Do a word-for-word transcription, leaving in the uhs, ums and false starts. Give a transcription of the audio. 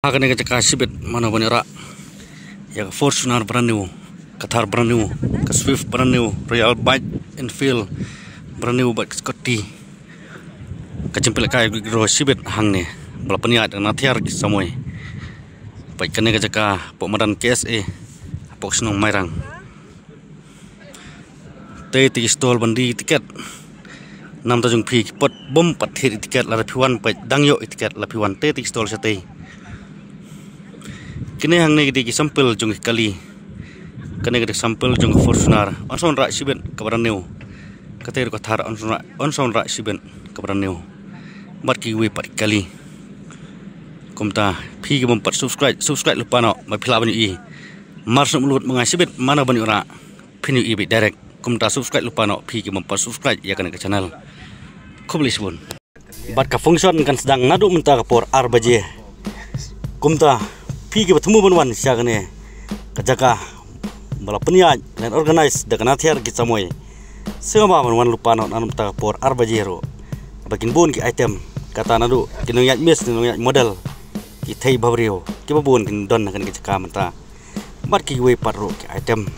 Ha kane ka jaka shibit mano ban ïoh rah ïa ka Fortuner brand new, ka Thar brand new, ka Swift brand new, Royal Bike Enfield brand new bad ka Scooty. Ka jingpynlehkai ka draw shibit hangne ba la pynïaid da ka Nathiar ki samoi. Bad kane ka jaka hapoh madan K S A hapoh shnong Mairang. Te te ki stall ban die tiket. Namta jong phi ki pot bym pat thied tiket, lada phi wan pat dang ïoh tiket lada phi wan te te ki stall shatei. Kine hangne ki dei ki sample jong ki kali. Kane ka dei sample jong ka Fortuner. Yn sa wanrah shibit ka brand new. Kata ruh ka Thar yn sa wanrah, yn sa wanrah shibit ka brand new. Bad kiwei pat ki kali. Kumta phi ki bym pat subscribe, subscribe lypa noh ba phi lah ban ïohi. Mar shu mut ma nga shibit mano ban ïoh rah, phin ïohi beit direct. Kumta subscribe lypa noh phi ki bym pat subscribe ïa kane ka channel. Khublei shibun. Bad ka function kan sdang naduh mynta ka por ar baje. Kumta phi kiba thmu ban wan sha kane ka jaka ba la pynïaid lane organize da ka Nathiar ki samoi, sngewbha ban wan lypa noh naduh mynta ka por ar baje ruh. Ba kin bun ki item, kata naduh ki nongïaid miss, ki nongïaid model, ki thei bhabriew, kiba bun kin don ha kane ka jaka mynta. Bad kiwei pat ruh ki item.